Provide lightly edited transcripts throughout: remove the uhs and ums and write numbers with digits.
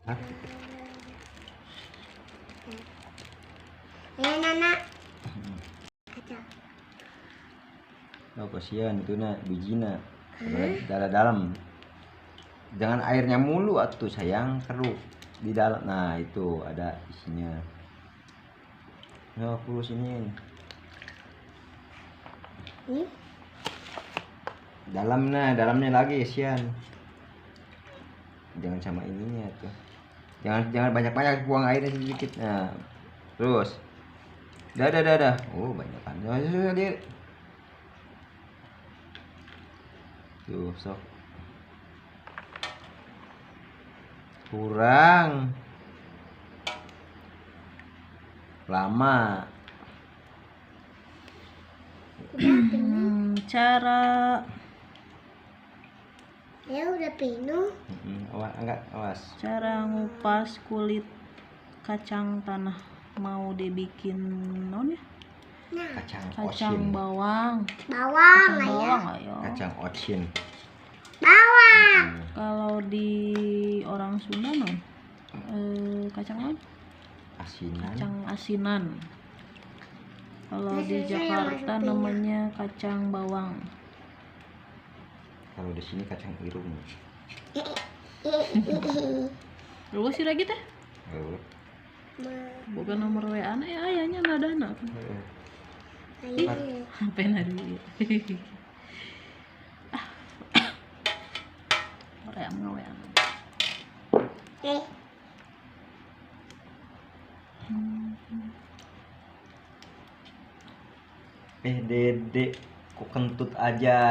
Hah? Ayo Nana. Oh, kasihan itu nak bijina. Darah dalam. Jangan airnya mulu atuh sayang, keruh di dalam. Nah, itu ada isinya. Nah, aku sini. Ini? Dalam, nah, dalamnya lagi isian. Jangan sama ininya tuh. Jangan banyak-banyak, buang airnya sedikit. Nah, terus. Dah. Oh, banyak kan. Dia. Tuh, sok. Kurang. Lama. Cara ya udah penuh. Awas, enggak, awas. Cara ngupas kulit kacang tanah mau dibikin non ya? Nah. Kacang bawang. Bawang, kacang bawang, ayo. Kacang ocin. Bawang. Kalau di orang Sunda non kacang non? Asinan. Kacang asinan. Kalau di Jakarta namanya kacang bawang. Kalau di sini kacang irung. Lu sih lagi teh? Bukan nomor WA na ya, ayahnya nggak ada anak. Ih, HP nari. WA nge-WA. Dede, kok kentut aja.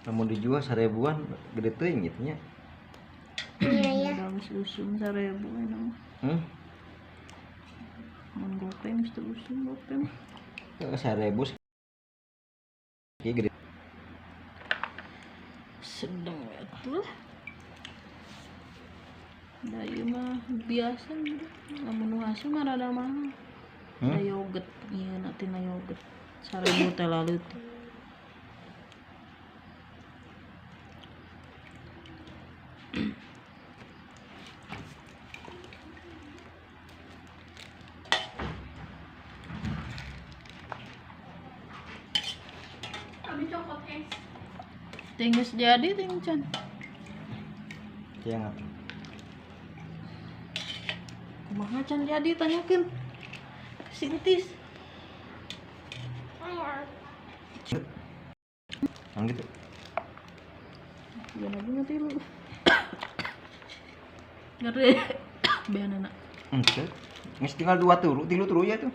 Namun dijual 1000-an gede teuing gitu nya. Iya ya. Geus usum 1000 eta mah. Mun gopeng geus teu usum gopeng. 1000 ieu gede. Sedeng we atuh lah. Da ieu mah biasa gitu. Lamun nu hasil mah rada mahal. Da yogurt, ieu na tina yogurt. 1000 teh laleutik. Tinggal jadi ting can. Yang apa? Kumaha can jadi tanyakeun. Sintis. Yang gitu. Jangan lagi ngerti lu. Ngerti. Beanana. Henteu. Geus tinggal 2 turu, 3 turu ya tuh.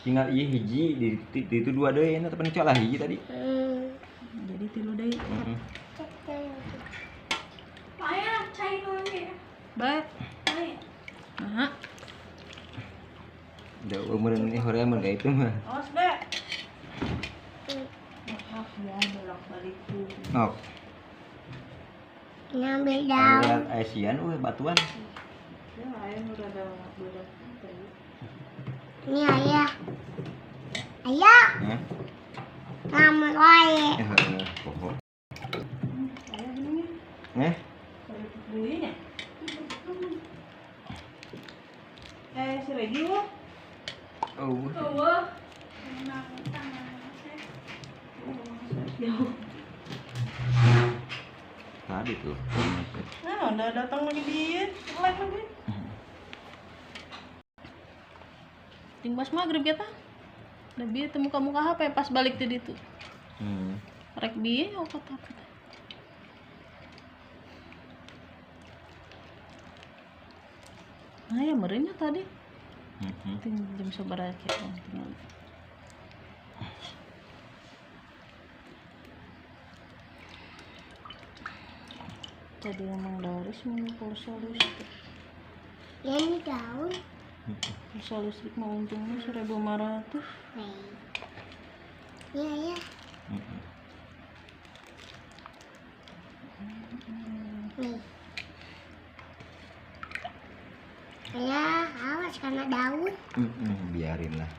Tinggal ieu hiji di itu 2 deui eta tapi lah hiji tadi. Jadi 3 deui. Heeh. Ayah, cai dulu ya. Baik. Nah. Udah umuran ini hoream kayak itu mah. Awas, Be. Maaf ya, bolak-balik tuh. Oh. Ngambil daun. Asian, batuan. Ya, ayah udah ada budak. Ini ayah. Ayah. Ngambil wae. Pokok. Ayah gini. Eh? Belinya. Si Regi wah. Oh. Wah. Jauh. Tadi tuh. Nah, udah datang lagi dia, live lagi. Ting pas maghrib kita. Udah bieu teu muka-muka HP pas balik tadi tuh. Rek bieu nyokot HP. Nah, ya merenya tadi. Ting jam sabaraha kieu tinggal. Tadi ngomong Doris mau pulsa listrik. Ya ini daun. Pulsa listrik mau untungnya 1.500. Iya ya. Nih. Ya, awas karena daun. Biarin lah.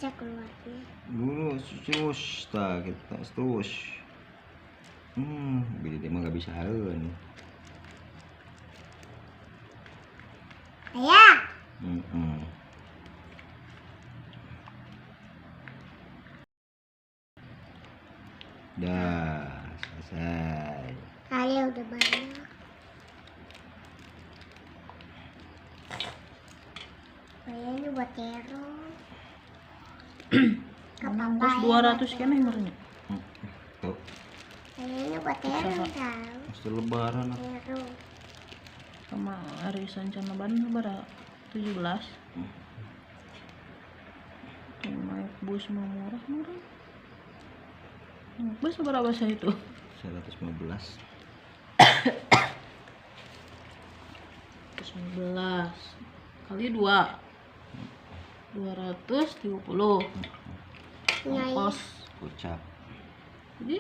Bisa keluarnya. Dulu terus tak kita terus. Bila dia mah gak bisa haeun. Ayah. Dah selesai. Ayah udah banyak. Ayah ini buat terong. Ongkos 200 keneh merenya. Tuh. Kayaknya buat terong tahu. Mesti lebaran. Terong. Sama arisan can lebaran sabaraha? 17. Tuh naik bus mah murah-murah. Naik bus berapa sih itu? 115. 115 kali 2. 230. Ongkos gocap. Jadi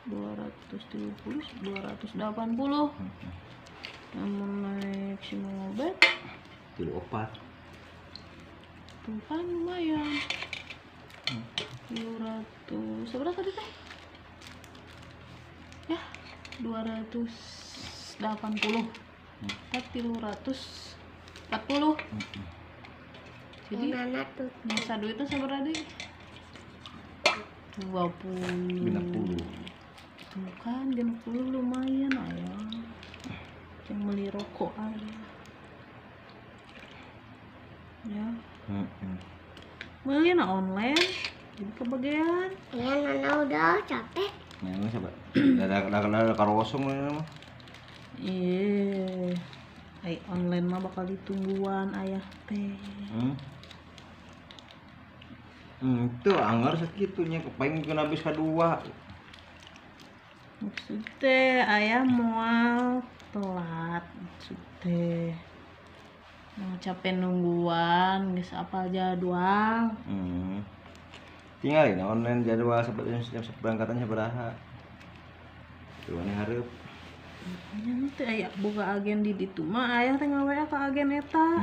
230 280. Namun naik si mobil 34. Tuh kan lumayan. 200 seberapa tadi teh? Ya, 280. Tapi 340. Jadi masa duitnya seberapa deh? 20. 60. Tuh kan 60 lumayan ayah. Yang beli rokok ayah. Ya. Beli na online jadi kebagian. Iya Nana udah capek. Nana siapa? Udah karosong Nana mah. Iya. Ai online mah bakal ditungguan ayah teh. Itu anggar segitunya kepaing mungkin habis kedua. Maksud teh ayah moal telat maksud teh. Mau capek nungguan geus apal jadwal. Tinggalin online jadwal jam keberangkatan sabaraha. Tujuannya hareup. Nya teh aya boga agen di ditu mah ayah teh ngawa ka agen eta.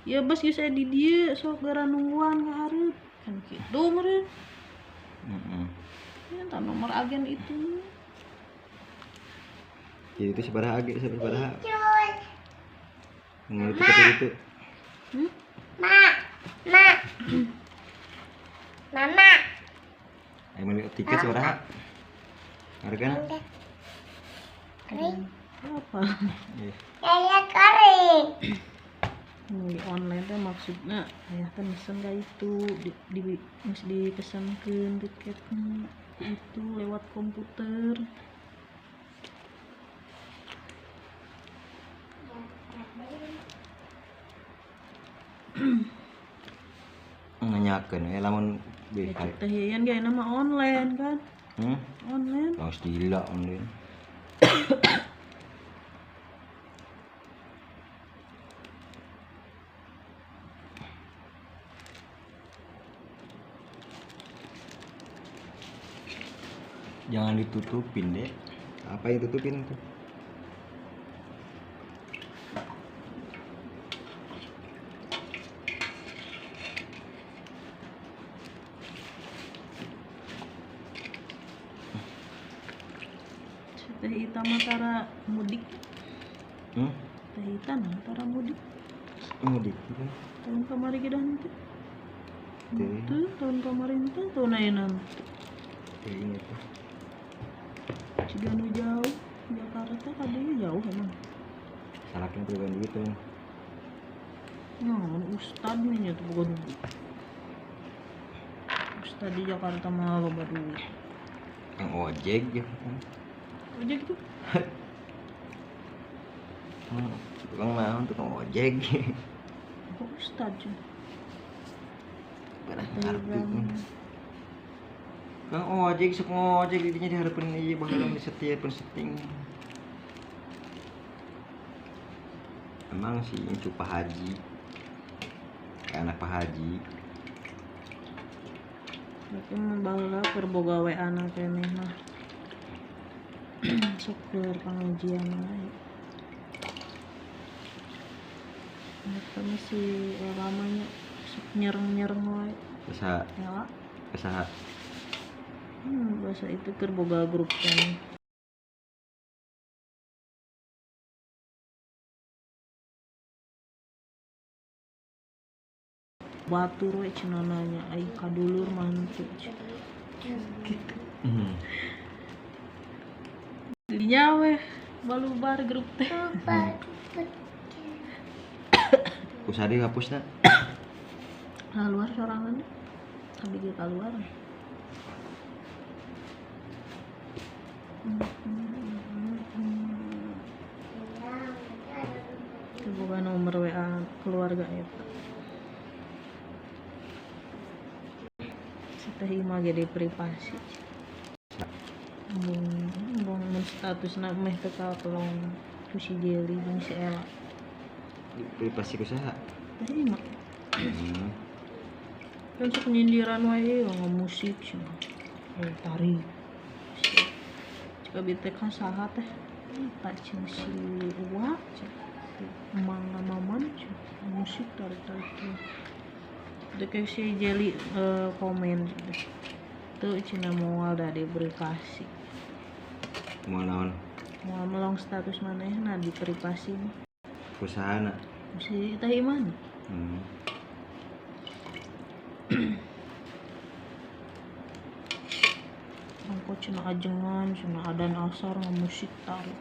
Ya bos geus aya di dieu sok gara nungguan ka hareup. Kan gitu meureun. Ya entah nomor agen itu. Jadi itu sabaraha age sabaraha? Nomor tiket itu. Ma. Ma. Mama. Ayo beli tiket sabaraha? Hargana? Kering. Apa? Kayak kering. Beli online teh maksudnya ayah teh mesen ka itu di geus dipesankeun tiketnya itu lewat komputer. Nanyakeun we lamun ya, teh Yan ge nama online kan? Online. Langsung gila online. Jangan ditutupin deh. Apa yang tutupin tuh? Teh Ita mah tara mudik. Teh Ita nah tara mudik. Mudik. Tahun kamari ge henteu. Teu tahun kamari henteu tahun ayeuna. Teh inget teh. Ciga nu jauh Jakarta kadeunya jauh emang. Salakna teh boga duit teh. Nah, ustad nih nya tuh boga duit. Ustad di Jakarta mah loba duit. Kang ojek ya. Ojek itu? Tukang naon tukang ojek. Kok ustad cuy? Pernah ngarti. Kang ojek sok ngojek didinya dihareupeun ieu baheula mah setiap setting. Emang si incu Pak Haji. Kayak anak Pak Haji. Tapi mah baheula keur boga we anak keneh mah. Sok keur pengajian wae. Eta mah si lamanya sok nyereng-nyereng wae. Saha? Ya. Saha? Bahasa itu keur boga grup kan. Batur we cenah nanya ai kadulur mantu gitu. Dinya we balubar grup teh. Ku saha dihapusna? Keluar sorangan abi ge keluar. Itu bukan nomor WA keluarga eta. Si Teh Ima ge privasi. Embung mun statusna meh teu kapelong ku si Jelly jeung si Ella. Privasi ku saha? Teh Ima. Kan sok nyindiran wae ngamusik cenah. Tarik. Cik abi teh ka saha teh? Eta cenah si Uwa cenah. Mang Maman cenah musik tarik-tarik tuh. Dek si Jelly komen tuh cenah moal da di privasi. Moal naon? Moal melong status manehna di privasi. Ku sahana? Si Teh Iman. Angko cenah ajengan, cenah adan asar ngamusik tarik.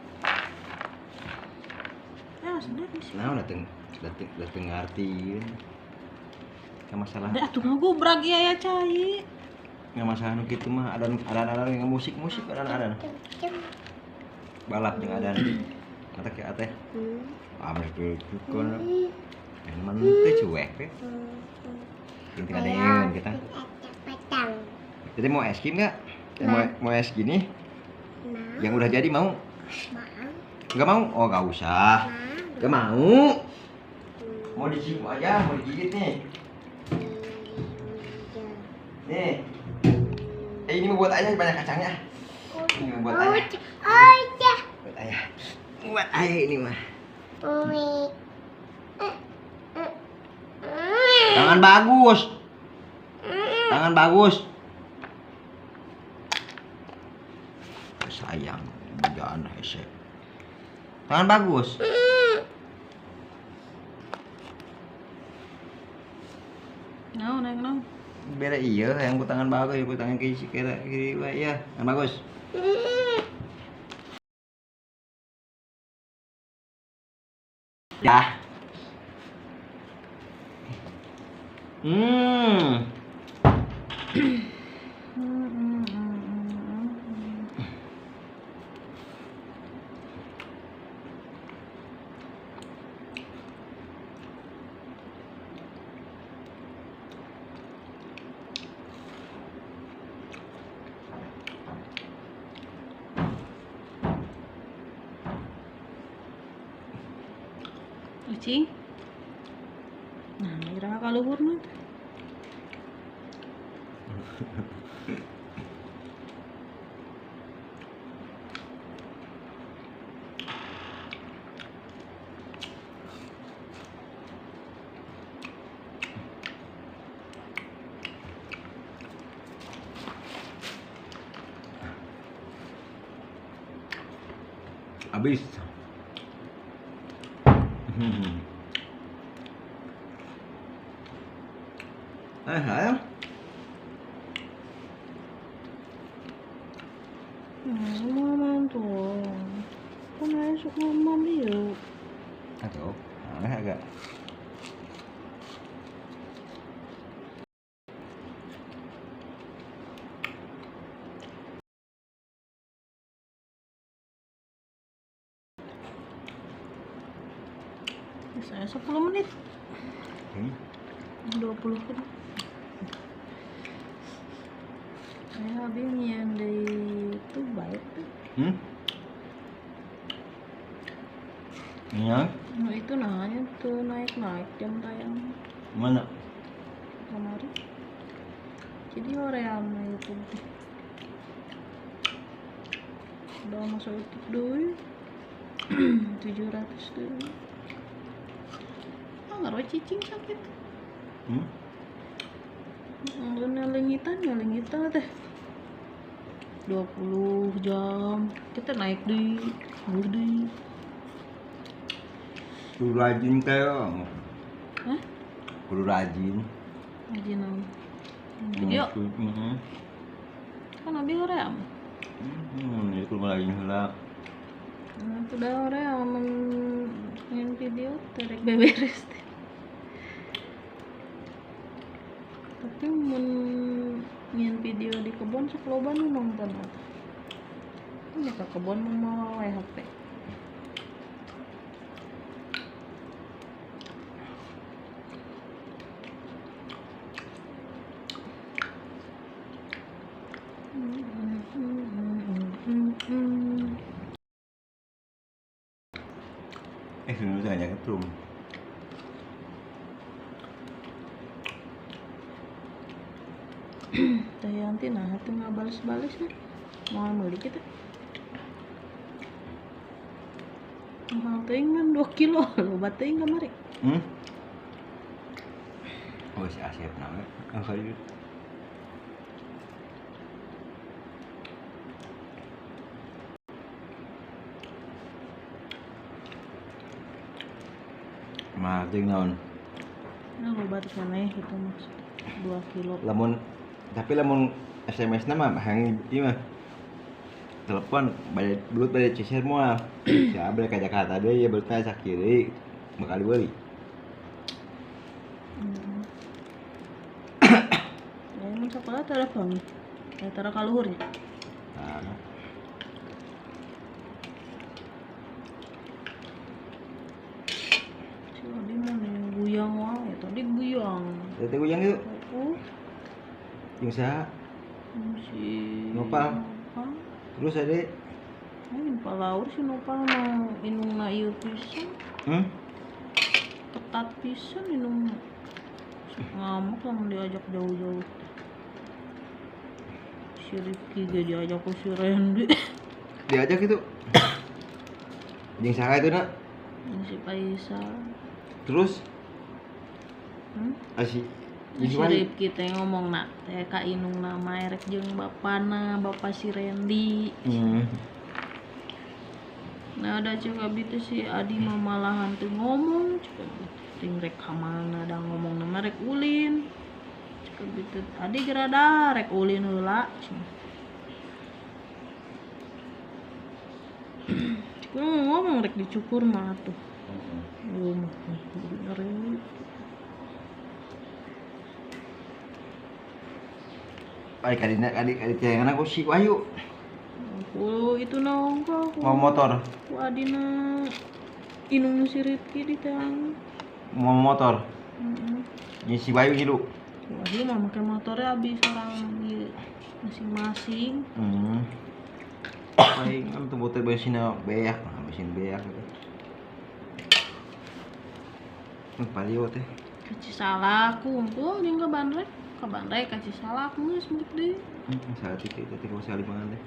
Ya sudah sih. Naon dateng ngartieun. Ka masalah. Da atuh ngagubrak ieu aya cai. Nggak masalah nu kitu mah adan adan musik-musik adan adan. Balap jeung adan. Kata ke teh. Ah mesti dukun. Emang teh cuek teh. Inti kadengeun kita. Jadi mau es krim nggak? Mau es gini? Mau. Yang udah jadi mau? Mau. Nggak mau? Oh nggak usah. Mau. Nggak mau. Mau dicium aja, mau digigit nih. Nih. Ini mau buat ayah, banyak kacangnya. Ini mau buat ayah. Buat ayah. Buat ayah ini mah. Tangan bagus. Tangan bagus. Sayang, jangan hese. Tangan bagus. No, naik no. Beda iya, yang ku tangan bagus, yang ku tangan kiri kiri ya, tangan bagus. Ya. Ucing. Nah, ira kaluhurna teh. Habis. Sayang. Mama tuh. Kok masuk mama dia? Atau aneh agak. Saya 10 menit. 20 menit. Saya habis yang di itu baik tuh. Iya. Nah, itu nanya tuh naik-naik jam tayang. Mana? Kemarin. Jadi orang YouTube tuh. Udah masuk YouTube dulu. 700 dulu. Ah, ngaruh cicing sakit. Lengitan teh 20 jam kita naik di budi. Kudu rajin teh. Hah? Kudu rajin. Rajin naon? Video. Heeh. Kan abi hoream. Itu kudu rajin heula. Nah, itu dah hoream main video terek beberes teh. Tapi mun nyin video di kebon sok loba nu nonton atuh. Nya ka kebon mah mawa we HP. Sebenarnya hanya ketrum. Teh Yanti nah teu ngabales-bales nya. Moal meuli kita. Mahal teuing kan 2 kilo loba teuing kamari. Oh si Asep nama. Oh, mahal teuing naon? Nah, loba teh maneh gitu maksud 2 kilo. Lamun tapi lamun SMS na mah hayang ieu mah telepon bade belut bade ceser moal. Sia bade ka Jakarta deui ya belut sakiri bakal dibeli. Ya mun sakola tara panggih. Tara ka luhur nya. Nah. Si Adi mah guyang wae tadi guyang. Tadi guyang itu. Heeh. Jeung saha? Si Nopal. Terus ade Nopal laur si Nopal mah inungna ieu pisan. Ketat pisan inung. Ngamuk lamun diajak jauh-jauh. Si Rifki ge diajak ku si Randy. Diajak itu. Jeung saha itu na? Jeung si Faisal. Terus? Si Si Rifki teh ngomong nak teh ka inungna mah erek jeung bapana, bapa si Randy. Nah ada cek abi teh si Adi mah malahan teu ngomong cek abi teh rek ka mana da ngomongna mah rek ulin. Cek abi teh Adi gerada rek ulin heula. Cek ngomong rek dicukur mah atuh. Ieu mah ngeri. Ay, kadina kadi kadi celengan aku si Wahyu. Aku itu nongko. Mau motor. Ku adina inung si Rifki di teang. Mau motor. Jeung si Wahyu ngilu. Wahyu mah make motornya abis orang masing-masing. Paling kan tuh motor bensinnya beak, bensin beak gitu. Palio teh. Kaci salah kumpul jeung ka Bandrek. Ka Bandrek kaci salah geus milik deui. Salah titik teh kudu salimangan teh.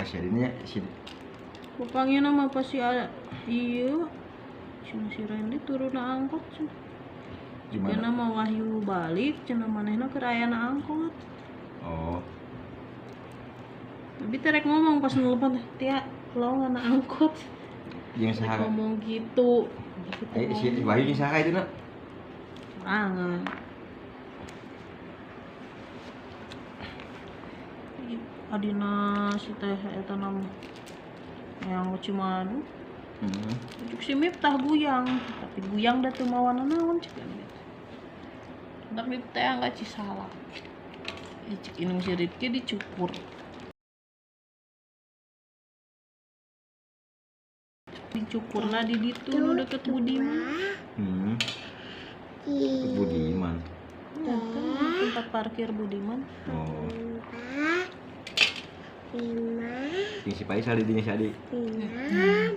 Asyadina si Pokoknya mah pasti ada iya. Cuma si Randy turun angkot cenah. Gimana mah Wahyu balik cenah manehna keur aya na angkot. Oh. Tapi terek ngomong pas nelpon teh, "Tia, lo ngana angkot." Jeung saha? Ngomong gitu. Si Wahyu jeung saha itu na? Sorangan. Adina si teh eta nama yang Cimadu. Cuk si Miftah guyang, tapi guyang da teu mawana naon cek gitu. Ntar Miftah enggak cisalak. Cek inung si Rifki dicukur. Dicukurna di ditu nu deket Budiman. Budiman. Ya, kan tempat parkir Budiman. Oh. 4, 5. Jeung si Faisal di dinya si Adi. 6,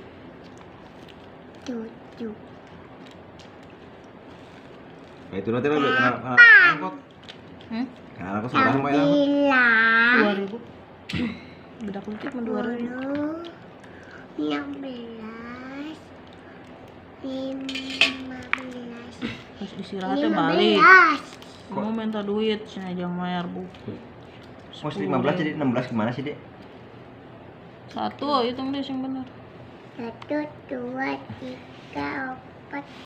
7. Kayak itu nanti lo kenal angkot. Kenal angkot seberapa mah ya? 2000. Beda kuntit mah 2000. 16. 15. Terus istirahatnya balik. 15. Mau minta duit cenah jang mayar buku. Mau 15 jadi 16 gimana sih, Dek? Satu, hitung deh yang benar. 1, 2, 3, 4.